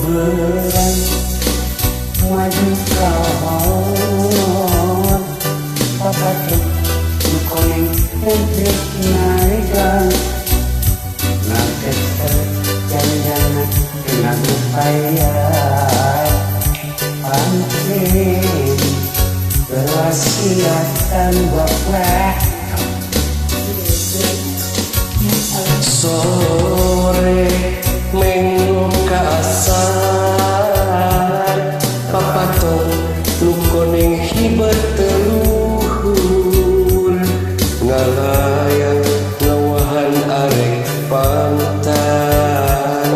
Berang maju kahon papatruk nukoneng entrik naregang ngageter janjana dengan upaya pancen berwasiatan bapak sore minggu kasar papatong nu kuning hibet teluhur ngalayang ngawahan arek pantan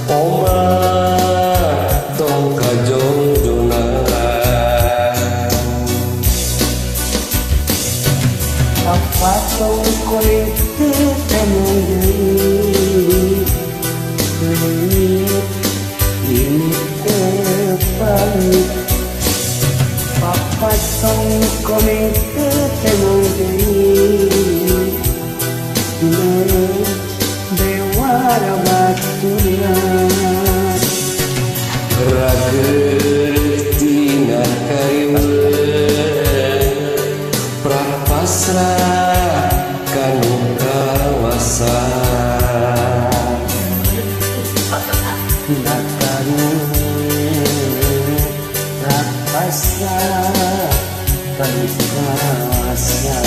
oma tong kajongjonan papatong kuning teu temong deui ini tepang papatong kuning teu temong deui bewara batuna rager tina kariweuh prapasrah kanu kawasa Rapasa kanu kawasa.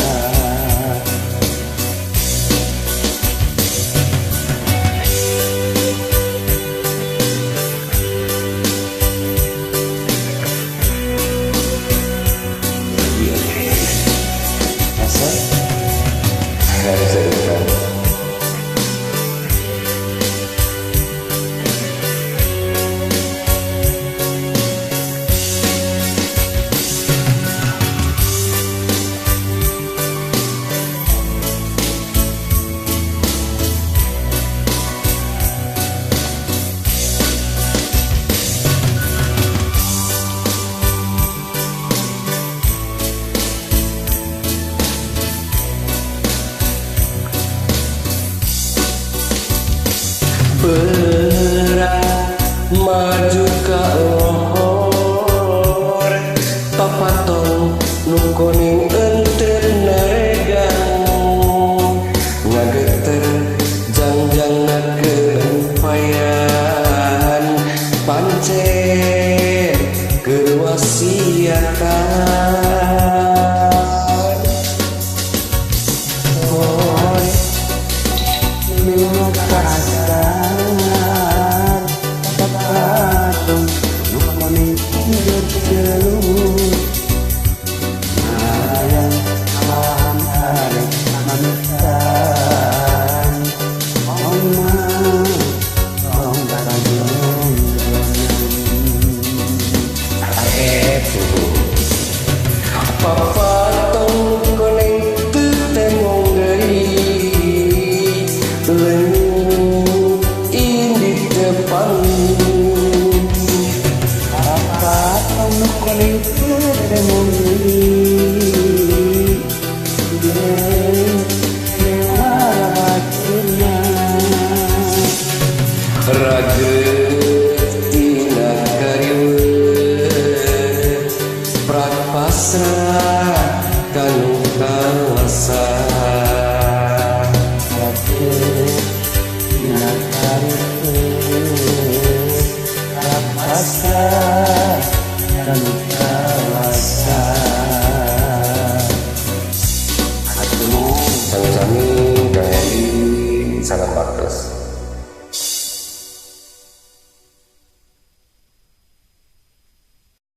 Berat maju ka lohor papatong nu kuning enteu naregang ngageter jangjangna keumpayan pancen keur wasiatan. Papatong kuning teu temong deui leungeun indi teu panggung Papatong kuning teu temong deui.